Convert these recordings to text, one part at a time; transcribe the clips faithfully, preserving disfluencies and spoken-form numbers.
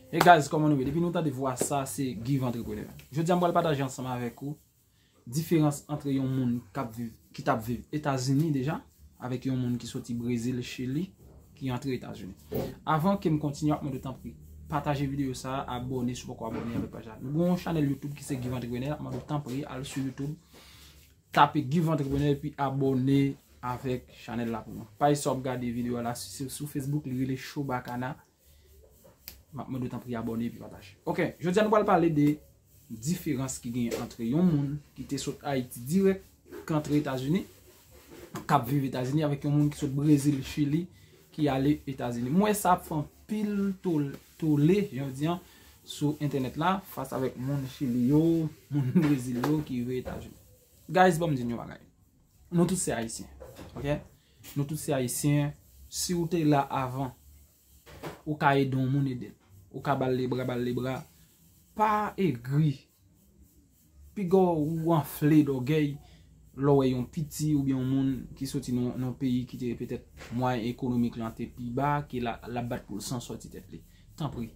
Hey guys, kòman nou ye? Depi nou tande vwa sa, se Give Entrepreneur. Jodi a, m pral pataje ansanm avèk ou diferans ant yon moun k ap viv, ki t ap viv Etazini deja, avèk yon moun ki soti Brezil, Chili, ki antre Etazini. Avan ke m kontinye, m ap mande w tanpri, pataje videyo sa a, abòne si w poko abòne avèk paj la. Nou gen yon chanèl YouTube ki se Give Entrepreneur, m ap mande w tanpri, al sou YouTube, tape Give Entrepreneur epi abòne avèk chanèl la pou mwen. Paj sa w ap gade videyo a la, si se sou Facebook, li rele Chobakana. M ap mande w tanpri abòne epi pataje. Ok, jodi a nou pral pale de diferans ki genyen ant yon moun ki te sot Ayiti dirèk, k antre Etazini, k ap viv Etazini, avèk yon moun ki sot Brezil, Chili, ki ale Etazini. M wè sa ap fè anpil tol-, tole, jan yo di an, sou entènèt la, fas avèk moun Chili yo, moun Brezil yo ki rive Etazini. Guys, ban m di n yon bagay. Nou tout se Ayisyen, ok? Nou tout se Ayisyen. Si w te la avan, ou ka ede yon moun, ede l. Ou ka ba l lebra, ba l lebra. Pa egri. Piga w anfle dògèy lè w wè yon piti oubyen yon moun ki soti nan, nan yon peyi ki te petèt mwayen ekonomik lan te pi ba, ke la, l ap bat pou l san sòti tèt li. Tanpri.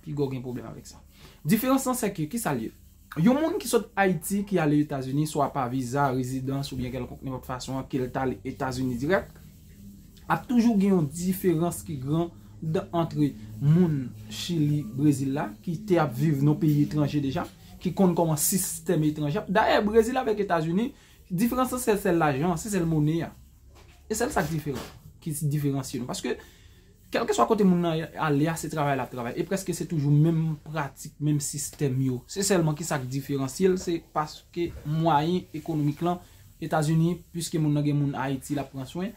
Piga w gen pwoblèm avèk sa. Diferans lan, se ke, ki sa l ye? Yon moun ki sot Ayiti, ki ale Etazini, swa pa viza, rezidans, oubyen kèlkonk nenpòt fason an, ke l t ale Etazini dirèk, ap toujou gen yon diferans ki gran ant moun Chili, Brezil la, ki te ap viv nan peyi etranje deja, ki konn kòman sistèm etranje ap. Dayè, Brezil avèk Etazini, diferans lan se sèl lajan an, se sèl mone a. E sèl sa k diferan, ki diferansye nou. Paske, kèlkeswa kote moun nan ale a, se travay l ap travay. E prèske se toujou menm pratik, menm sistèm yo. Se sèlman ki sa k diferansye l, se paske mwayen ekonomik lan, Etazini, piske moun nan gen moun Ayiti l ap pran swen,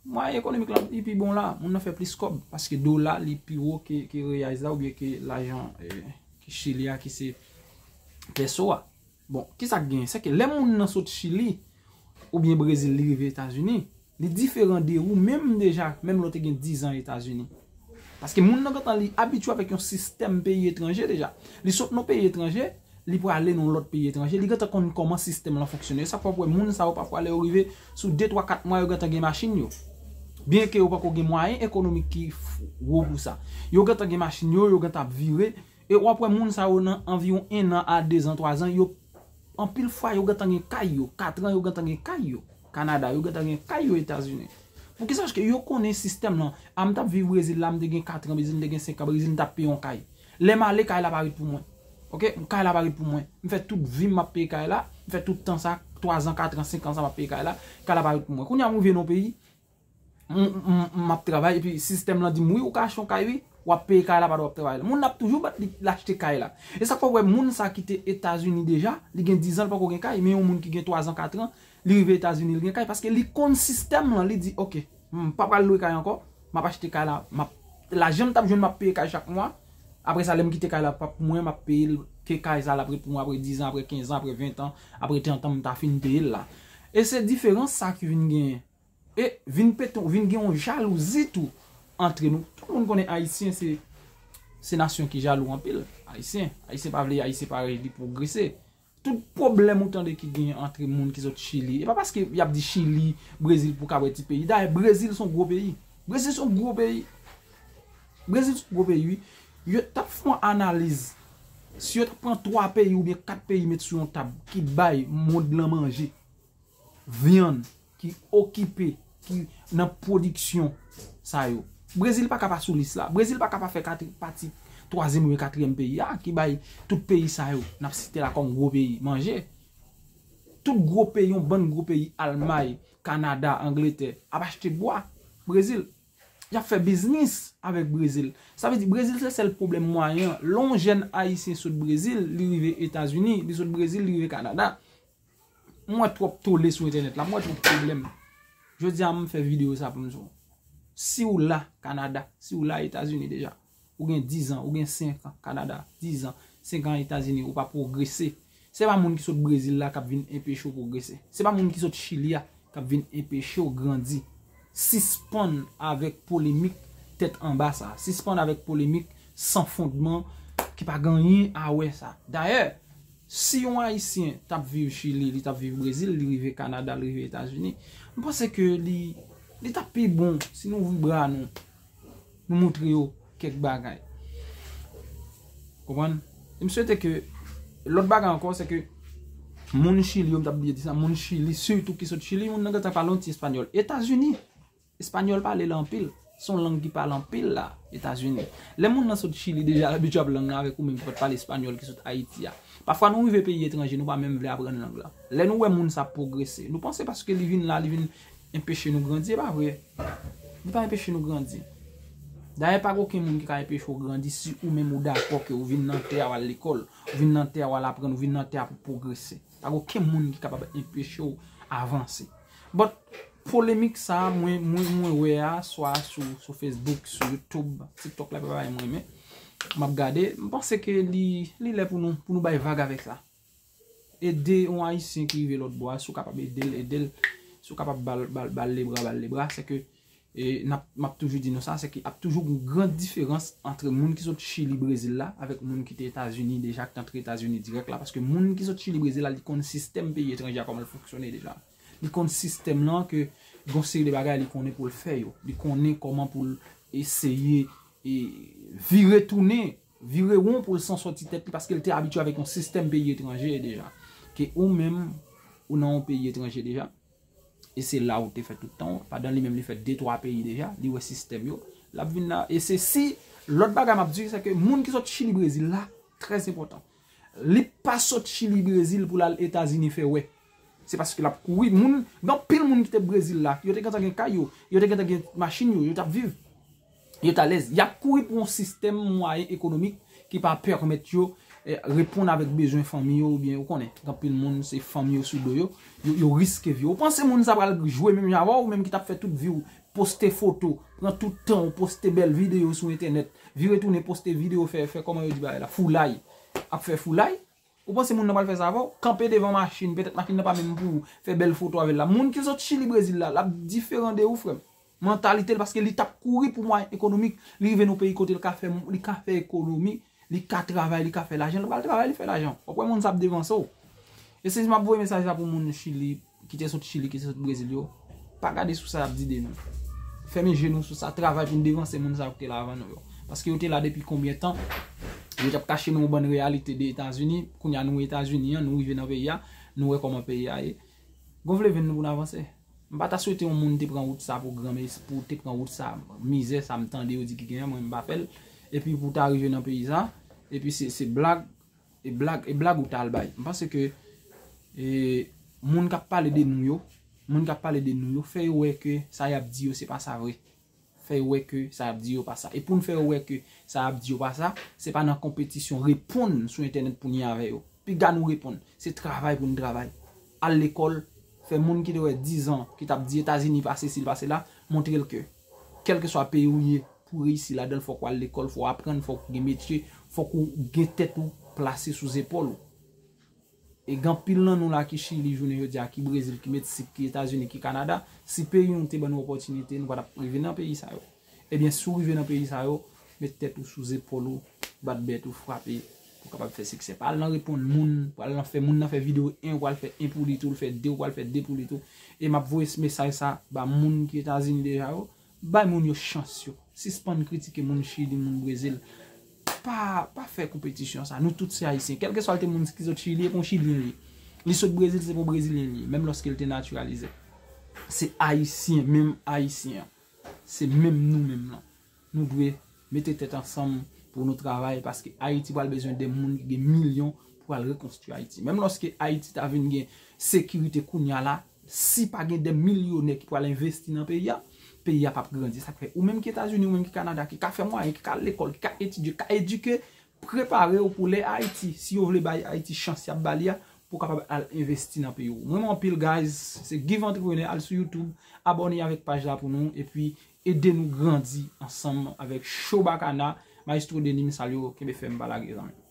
mwayen ekonomik lan li pi bon la, moun nan fè plis kòb, paske dola li pi wo ke, ke reyaz la oubyen ke lajan, eh, ki Chili a, ki se pèso a. Bon, ki sa k genyen? Se ke lè moun nan sot Chili oubyen Brezil, li rive Etazini, li diferan de ou menm deja, menm lè w te gen dizan Etazini. Paske moun nan gentan li abitye avèk yon sistèm peyi etranje deja. Li sot nan peyi etranje, li prale nan lòt peyi etranje, li gentan konn kòman sistèm lan fonksyone. E sa k fè w ap wè moun sa yo pafwa lè yo rive sou de, twa, kat mwa, yo gentan gen machin yo. Byenke yo poko gen mwayen ekonomik ki f-, wo pou sa. Yo gentan gen machin yo, yo gentan ap vire. E w ap wè moun sa yo nan anviwon en an a de zan, twa zan, yo, anpil fwa yo gentan gen kay yo. Kat an yo gentan gen kay yo Kanada, yo gentan gen kay yo Etazini. Poukisa? Paske yo konnen sistèm lan. A, m t ap viv Brezil la, m te gen kat an Brezil, m te gen senk an Brezil, m t ap peye yon kay. Lè m ale, kay la pa ret pou mwen. Ok? Kay la pa ret pou mwen. M fè tout vi m, m ap peye kay la. M fè tout tan sa, twa zan, kat an, senk an sa, m ap peye kay la. Kay la pa ret pou mwen. Kounye a, m rive nan peyi, m, m, m, m ap travay, epi sistèm lan di m, wi, ou ka achte yon kay, wi. W ap peye kay la pandan w ap travay la. Moun nan ap toujou bat li, l achte kay la. E sa k fè w wè moun sa ki te Etazini deja, li gen dizan, li poko gen kay, men yon moun ki gen twa zan, kat an, li rive Etazini, li gen kay, paske li konn sistèm lan, li di, ok, m pa pral lwe kay ankò, m ap achte kay la, m ap, lajan m t ap jwenn, m ap peye kay chak mwa. Apre sa, lè m kite kay la, p ap pou mwen, m ap peye l, ke kay sa l ap ret pou mwen apre dizan, apre kenz an, apre ven an, apre trant an, m ta fin peye l la. E se diferans sa ki vin genyen. E vin pete, vin gen yon jalouzi tou antre nou. Tout moun konnen Ayisyen se, se nasyon ki jalou anpil. Ayisyen, Ayisyen pa vle Ayisyen parèy li pwogrese. Tout pwoblèm ou tande ki genyen antre moun ki sot Chili, e pa paske y ap di Chili, Brezil pou ka wè ti peyi. Dayè, Brezil se yon gwo peyi. Brezil se yon gwo peyi. Brezil se yon gwo peyi, wi. Yo t ap fè yon analiz. Si yo t ap pran twa peyi oubyen kat peyi met sou yon tab ki bay mond lan manje, vyann, ki okipe, ki nan pwodiksyon sa yo. Brezil pa ka pa sou lis la. Brezil pa ka pa fè katri-, pati twazyèm oubyen katriyèm peyi a, ki bay tout peyi sa yo n ap site la kòm gwo peyi manje. Tout gwo peyi, yon bann gwo peyi, Almay, Kanada, Angletè, ap achte bwa. Brezil, y ap fè biznis avèk Brezil. Sa vle di, Brezil se sèl pwoblèm mwayen an. Lè yon jèn Ayisyen sot Brezil, li rive Etazini, li sot Brezil, li rive Kanada. M wè twòp tole sou entènèt la, m wè twòp pwoblèm. Jodi a, m fè videyo sa pou m di w. Si w la Kanada, si w la Etazini deja, ou gen dizan, ou gen senk an Kanada, dizan, senk an Etazini, ou pa pwogrese. Se pa moun ki sot Brezil la k ap vin enpeche w pwogrese. Se pa moun ki sot Chili a k ap vin enpeche w grandi. Sispann avèk polemik tèt anba sa. Sispann avèk polemik san fondman ki pa gen anyen a wè sa. Dayè, si yon Ayisyen t ap viv Chili, li t ap viv Brezil, li rive Kanada, li rive Etazini, m panse ke li, li t ap pi bon si nou ouvri bra nou, nou montre yo kèk bagay. Konprann? E m swete ke lòt bagay ankò, se ke moun Chili yo, m t ap bliye di sa, moun Chili, sitou ki sot Chili, moun nan gentan pale yon ti espanyòl. Etazini, espanyòl pale la anpil. Se yon lang ki pale anpil la, Etazini. Lè moun nan sot Chili deja, l abitye ap lang nan avèk ou menm ki pa t pale espanyòl ki sot Ayiti a. Pafwa nou rive peyi etranje, nou pa menm vle aprann lang lan. Lè nou wè moun sa ap pwogrese, nou panse paske li vin la, li vin enpeche nou grandi, e pa vre. Li pa enpeche nou grandi. Dayè, pa gen okenn moun ki ka enpeche w grandi si ou menm ou dakò ke ou vin nan tè a, w al lekòl, ou vin nan tè a, w al aprann, ou vin nan tè a pou pwogrese. Pa gen okenn moun ki kapab enpeche w avanse. But, polemik sa a, mwen, mwen, mwen wè a, swa sou, sou Facebook, sou YouTube, TikTok la, pa bagay mwen renmen. M ap gade, m panse ke li, li lè pou nou, pou nou bay vag avèk sa. Ede yon Ayisyen ki rive lòt bò a, si w kapab ede l, ede l. Si w kapab ba l, ba l, ba l lebra, ba l lebra. Se ke, e, n ap, m ap toujou di nou sa, se ke ap toujou gen yon gran diferans ant moun ki sot Chili, Brezil la, avèk moun ki te Etazini deja, ki te antre Etazini dirèk la. Paske moun ki sot Chili, Brezil la, li konn sistèm peyi etranje a, kòman l fonksyone deja. Li konn sistèm lan, ke gen yon seri de bagay li konnen pou l fè yo. Li konnen kòman pou l eseye, e, vire tounen, vire won pou l san sòti tèt li, paske l te abitye avèk yon sistèm peyi etranje deja. Ke ou menm, ou nan yon peyi etranje deja, e se la ou te fè tout tan w, pandan li menm li fè de twa peyi deja, li wè sistèm yo, l ap vin la. E se si, lòt bagay m ap di, se ke moun ki sot Chili, Brezil la, trè enpòtan. Li pa sot Chili, Brezil pou l al Etazini fè wè. Se paske l ap kouri. Moun, gen anpil moun ki te Brezil la, yo te gentan gen kay yo, yo te gentan gen machin yo, yo t ap viv. Yo t alèz. Y ap kouri pou yon sistèm mwayen ekonomik ki pa pèmèt yo, eh, reponn avèk bezwen fanmi yo, oubyen ou konnen, gen anpil moun, se fanmi yo sou do yo, yo, yo riske vi yo. Ou panse moun sa pral jwe menm jan avè w, ou menm ki t ap fè tout vi w, poste foto, pran tout tan w, poste bèl videyo sou entènèt, vire tounen poste videyo, fè, fè kòman yo di bagay la, foulay, ap fè foulay? Ou panse moun nan pral fè sa avè w? Kanpe devan machin, petèt machin nan pa menm pou ou, fè bèl foto avè l la. Moun ki sot Chili, Brezil la, l ap diferan de ou, frè m. Mantalite l, paske li t ap kouri pou mwayen ekonomik, li rive nan peyi kote l ka fè, li ka fè ekonomi, li ka travay, li ka fè lajan, li pral travay, li fè lajan. W ap wè moun sa ap devanse w. E se m ap voye mesaj la pou moun Chili, ki te sot Chili, ki te sot Brezil yo, pa gade sou sa y ap di de nou. Fèmen je nou sou sa, travay pou n devanse moun sa yo ki te la avan nou yo. Paske yo te la depi konbyen tan, yo t ap kache nou yon bann reyalite de Etazini, kounye a nou Etazini an, nou rive nan peyi a, nou wè kòman peyi a ye. Gonfle venn nou pou n avanse. M pa ta swete yon moun te pran wout sa pou granmesi, pou te pran wout sa, mizè sa m tande yo di ki genyen, mwen m pa fè l. Epi pou ta rive nan peyi sa, epi se, se blag, e blag, e blag ou t al bay. M panse ke, e, moun k ap pale de nou yo, moun k ap pale de nou yo, fè yo wè ke sa y ap di yo, se pa sa vre. Fè yo wè ke sa y ap di yo pa sa. E pou n fè yo wè ke sa y ap di yo pa sa, se pa nan konpetisyon reponn sou entènèt pou n ye avè yo. Piga nou reponn, se travay pou n travay. Al lekòl, fè moun ki te wè diz an, ki t ap di Etazini pa sesi, pa sela, montre l ke, kèlkeswa peyi w ye, pou w reyisi ladan l, fòk w al lekòl, fòk w aprann, fòk w gen metye, fòk ou gen tèt ou plase sou zepòl ou. E gen anpil nan nou la ki Chili jounen jodi a, ki Brezil, ki Meksik, ki Etazini, ki Kanada, si peyi nou te ban nou opòtinite, nou pa t ap rive nan peyi sa yo. Ebyen, si w rive nan peyi sa yo, met tèt ou sou zepòl ou, bat bèt ou, frape, pou w kapab fè siksè. Pa al nan reponn moun, pa al nan fè moun nan fè videyo en, ou pral fè en pou li tou, l fè de, ou pral fè de pou li tou. E m ap voye mesaj sa ba moun ki Etazini deja yo, bay moun yo chans yo. Sispann kritike moun Chili, moun Brezil. Pa, pa fè konpetisyon sa. Nou tout se Ayisyen. Kèlkeswa l te moun ki sot Chili, e pou yon Chilyen li ye. Li sot Brezil, se pou yon Brezilyen li ye. Menm lòske l te natiralize. Se Ayisyen, menm Ayisyen an. Se menm nou menm lan. Nou dwe mete tèt ansanm pou nou travay, paske Ayiti pral bezwen de moun ki gen milyon pou al rekonstwi Ayiti. Menm lòske Ayiti ta vin gen sekirite kounye a la, si pa gen de milyonè ki pral envesti nan peyi a, peyi a p ap grandi. Sa k fè, ou menm ki Etazini, ou menm ki Kanada, ki ka fè mwayen, ki ka al lekòl, ki ka etidye, ki ka edike, prepare w pou lè Ayiti, si yo vle bay Ayiti chans y ap ba li a, pou w kapab al envesti nan peyi w. Mwen renmen anpil, guys. Se Give Entrepreneur, al sou YouTube, abòne avèk paj la pou nou, epi ede nou grandi ansanm avèk Chobakana, Maestro Denis, m salye w, kenbe fèm, pa lage, zanmi.